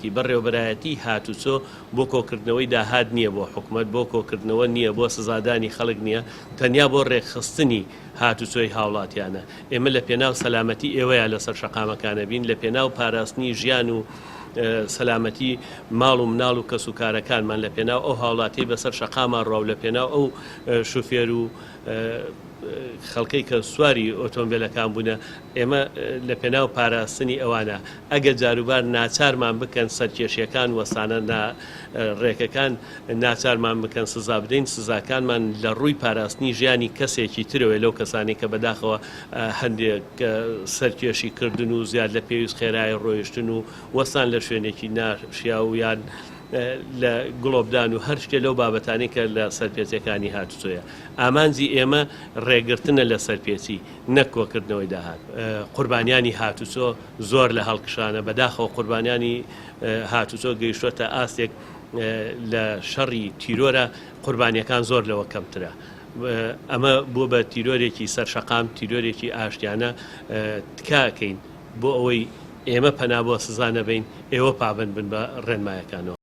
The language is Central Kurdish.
سەلامەتی. بەڕێوەبەرایەتی هاتوچۆ بۆ کۆکردنەوەی داهات نییە بۆ حکومەت، بۆ کۆکردنەوە نییە، بۆ سزادانی خەڵک نییە، تەنیا بۆ ڕێکخستنی هاتوچۆی هاوڵاتیانە. ئێمە لە پێناو سەلامەتی ئێوەیە لەسەر شەقامەکانە بین، لە پێناو پاراستنی ژیان و سەلامەتی ماڵ و مناڵ و کەسوکارەکانمان، لە پێناو ئەو هاوڵاتیەی بەسەر شەقاما ڕوا و لە پێناو ئەو شوفێر و خەڵکەی کە سواری ئۆتۆمبێلەکان بوونە، ئێمە لە پێناو پاراستنی ئەوانە، ئەگەر جاروبار ناچارمان بکەن سەرکێشیەکان وەستانە نا ڕێکەکان ناچارمان بکەن سزا بدەین، سزاکانمان لە ڕووی پاراستنی ژیانی کەسێکی ترەوەیە لەو کەسانەی کە بەداخەوە هەندێک سەرکێشی کردن و زیاد لە پێویست خێرایی ڕۆیشتن و وەستان لە شوێنێکی ناشیاو یان لە گڵۆپدان و هەر شتێ لەو بابەتانەی کە لە سەرپێچیەکانی هاتوچۆیە. ئامانجی ئێمە ڕێگرتنە لە سەرپێچی نەک کۆکردنەوەی داهات. قوربانیانی هاتوچۆ زۆر لە هەڵکشانە، بەداخەوە قوربانیانی هاتوچۆ گەیشتۆتە ئاستێک لە شەڕی تیرۆرە قوربانیەکان زۆر لەوە کەمترە. ئەمە بووە بە تیرۆرێکی سەر شەقام، تیرۆرێکی ئاشتیانە، تکا ئەکەین بۆ ئەوەی ئێمە پەنا بۆ سزا نەبەین، ئێوە پابەند بن بە ڕێنمایەکانەوە.